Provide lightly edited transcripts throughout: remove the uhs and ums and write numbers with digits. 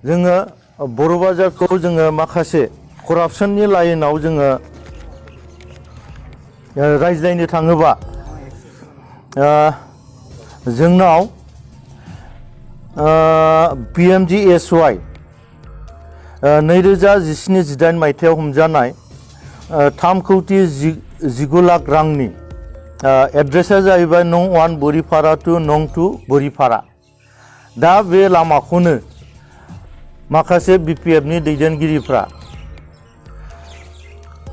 जोङो बर' बाजारखौ जोङो माखासे करापसननि लाइनाव जोङो रायज्लायनो थाङोबा जोंनाव PMGSY 2017-18 मायथाइयाव हमजानाय 3,19 लाख रांनि एड्रेसा जाहैबाय नं 1 बोरिपारा टु नं 2 बोरिपारा। दा बे लामाखौनो माखासे BPFनि दैदेनगिरिफ्रा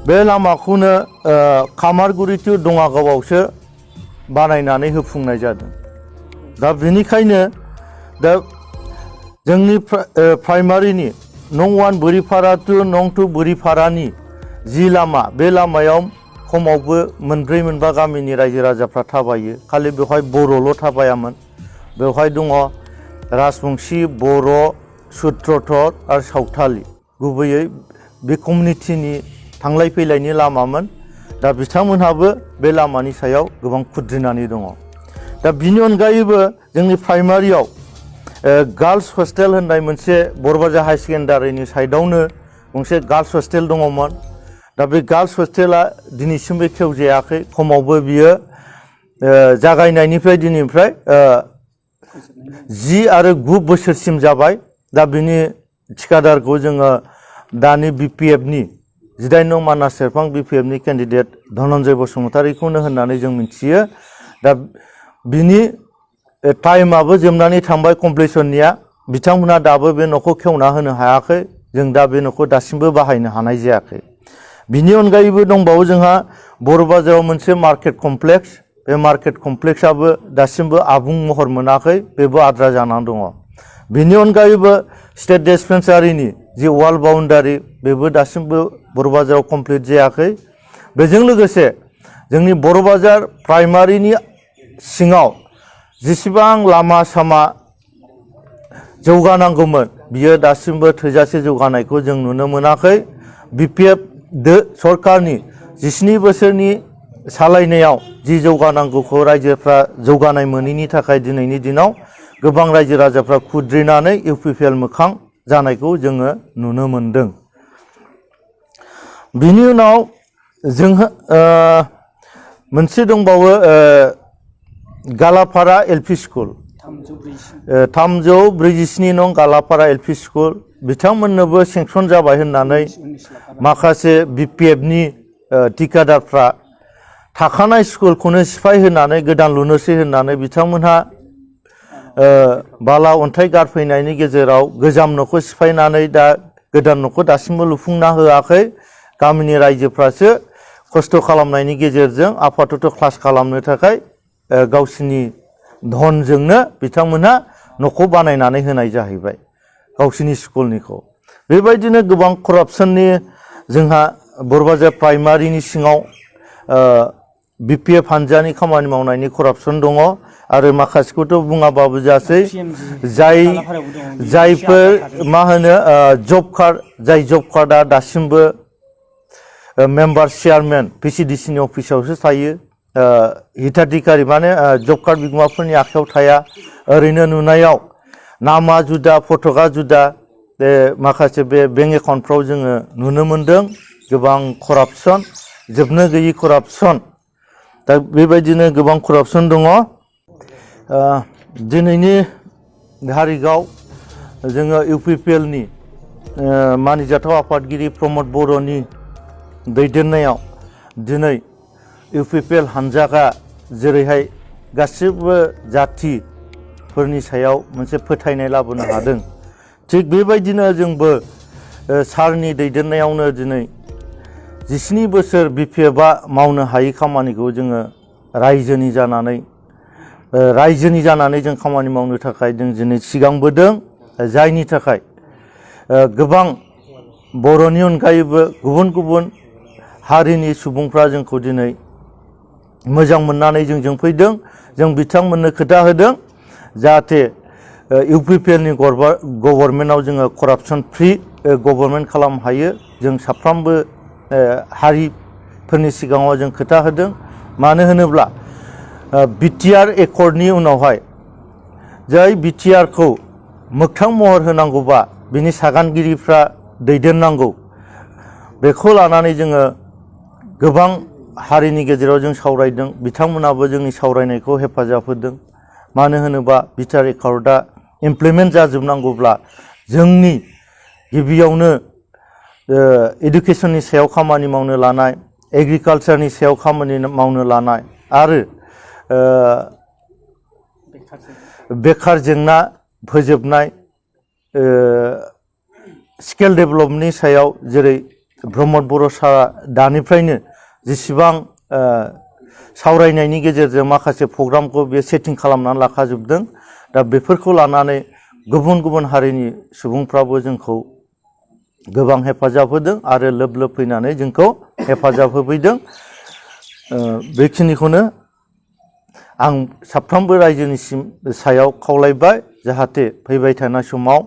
बे लामाखौनो खामारगुरि टु दङागावआवसो बानायनानै होफुंनाय जादों। दा बेनिखायनो दा जोंनि प्राइमारिनि नं 1 बोरिपारा टु नं 2 बोरिपारानि जि लामा, बे लामायाव खमावबो मोनब्रै मोनबा गामिनि रायजो राजाफ्रा थाबायो। खालि बेवहाय बर'ल' थाबायामोन, बेवहाय दङ राजबंशी, बर', सुत्रधर आरो सावथालि। गुबैयै बे कमिउनिटिनि थांलाय फैलायनि लामामोन। दा बिथांमोनहाबो बे लामानि सायाव गोबां खुद्रिनानै दङ। दा बिनि अनगायैबो जोंनि प्राइमारियाव गार्लस हस्टेल होननाय मोनसे बरबाजार हाई सेकेन्डारिनि साइडआवनो गंसे गार्लस हस्टेल दङमोन। दा बे गार्लस हस्टेला दिनैसिमबो खेवजायाखै। खमावबो बियो जागायनायनिफ्राय दिनैनिफ्राय 10 आरो 9 बोसोरसिम जाबाय। दा बिनि थिकादारखौ जोङो दानि BPFनि 18 नं मानास सेरफां BPFनि केन्डिडेट धनन्जय बसुमतारीखौनो होननानै जों मिथियो। दा बिनि टाइमाबो जोबनानै थांबाय कमप्लिसननिया। बिथांमोना दाबो बे न'खौ खेवना होनो हायाखै। जों दा बे न'खौ दासिमबो बाहायनो हानाय जायाखै। बिनि अनगायैबो दंबावो जोंहा बर' बाजाराव मोनसे मार्केट कमप्लेक्स। बे मार्केट कमप्लेक्सआबो दासिमबो आबुं महर मोनाखै, बेबो आद्रा जानानै दङ। बिनि अनगायैबो स्टेट डिस्पेन्सारिनि जि वाल बाउन्डारि, बेबो दासिमबो बर' बाजाराव कमप्लिट जायाखै। बेजों लोगोसे जोंनि बर' बाजार प्राइमारिनि सिङाव जेसेबां लामा सामा जौगानांगौमोन, बियो दासिमबो थोजासे जौगानायखौ जों नुनो मोनाखै। BPF सरकारनि 17 बोसोरनि सालायनायाव जि जौगानांगौखौ रायजोफ्रा जौगानाय मोनैनि थाखाय दिनैनि दिनाव गोबां रायजो राजाफ्रा खुद्रिनानै UPPL मोखां जानायखौ जोङो नुनो मोनदों। बिनि उनाव जोंहा मोनसे दंबावो गालापारा LP स्कुल, 347 नं गालापारा LP स्कुल। बिथांमोननोबो सेंसन जाबाय होननानै माखासे BPFनि थिकादारफ्रा थाखानाय स्कुलखौनो सिफाय होनानै गोदान लुनोसै होननानै बिथांमोनहा बाला अन्थाइ गारफैनायनि गेजेराव गोजाम न'खौ सिफायनानै दा गोदान न'खौ दासिमबो लुफुंना होआखै। गामिनि रायजोफ्रासो खस्थ' खालामनायनि गेजेरजों आपातत क्लास खालामनो थाखाय गावसिनि धनजोंनो बिथांमोनहा न'खौ बानायनानै होनाय जाहैबाय, गावसिनि स्कुलनिखौ। बेबायदिनो गोबां करापसननि जोंहा बरबाजार प्राइमारिनि सिङाव BPF हानजानि खामानि मावनायनि करापसन दङ। आरो माखासेखौथ' बुङाबाबो जासै। जायफोर मा होनो जब कार्ड, जाय जब कार्डआ दासिमबो मेम्बार चेयारमेन PCDCनि अफिसावसो थायो, हिताधिकारि माने जब कार्ड बिगोमाफोरनि आखायाव थाया। ओरैनो नुनायाव नामा जुदा, फटकआ जुदा। बे माखासे बे बेंक एकाउन्टफ्राव जोङो नुनो मोनदों गोबां करापसन, जोबनो गैयि करापसन। दा बेबायदिनो गोबां करापसन दङ। दिनैनि थारिखआव जोङो UPPLनि मानिजाथाव आफादगिरि प्रमद बर'नि दैदेननायाव दिनै UPPL हानजाया जेरैहाय गासिबो जाथिफोरनि सायाव मोनसे फोथायनाय लाबोनो हादों, थिग बेबायदिनो जोंबो सारनि दैदेननायावनो दिनै 17 बोसोर BPFआ मावनो हायै खामानिखौ जोङो रायजोनि जानानै जों खामानि मावनो थाखाय जों दिनै सिगांबोदों। जायनि थाखाय गोबां बर'नि अनगायैबो गुबुन गुबुन हारिनि सुबुंफ्रा जोंखौ दिनै मोजां मोननानै जोंजों फैदों। जों बिथांमोननो खोथा होदों जाहाथे UPPLनि गभर्नमेन्टआव जोङो करापसन फ्रि गभर्नमेन्ट खालामनो हायो। जों साफ्रोमबो हारिफोरनि सिगाङाव जों खोथा होदों। मानो होनोब्ला BTR एकर्डनि उनावहाय जाय BTRखौ मोगथां महर होनांगौबा बिनि सागानगिरिफ्रा दैदेननांगौ बेखौ लानानै जोङो गोबां हारिनि गेजेराव जों सावरायदों बिथांमोनाबो जोंनि सावरायनायखौ हेफाजाब होदों मानो होनोबा बिटिआर एकर्डआ इमप्लिमेन्ट जाजोबनांगौब्ला जोंनि गिबियावनो एडुकेसननि सायाव खामानि मावनो लानाय एग्रिकालचारनि सायाव खामानि मावनो लानाय आरो बेखार जेंना फोजोबनाय स्किल डेभेलपमेन्टनि सायाव जेरै प्रमद बर' सारा दानिफ्रायनो जेसेबां सावरायनायनि गेजेरजों माखासे प्रग्रामखौ बे सेटिं खालामनानै लाखाजोबदों दा बेफोरखौ लानानै गुबुन गुबुन हारिनि सुबुंफ्राबो जोंखौ गोबां हेफाजाब होदों आरो लोब लोब फैनानै जोंखौ हेफाजाब होफैदों बेखिनिखौनो आं साफ्रोमबो रायजोनि सायाव खावलायबाय जाहाथे फैबाय थानाय समाव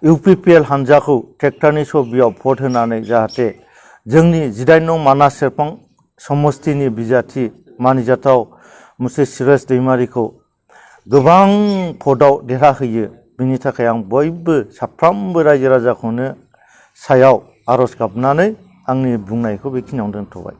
इउपिपिएल हानजाखौ ट्रेक्टरनि सबियाव भट होनानै जाहाथे जोंनि 18 नं मानास सेरफां समस्तिनि बिजाथि मानिजाथाव मुसे सिराज दैमारिखौ गोबां भटआव देरहाहोयो बिनि थाखाय आं बयबो साफ्रोमबो रायजो राजाखौनो सायाव आर'ज गाबनानै आंनि बुंनायखौ बेखिनियावनो दोनथ'बाय।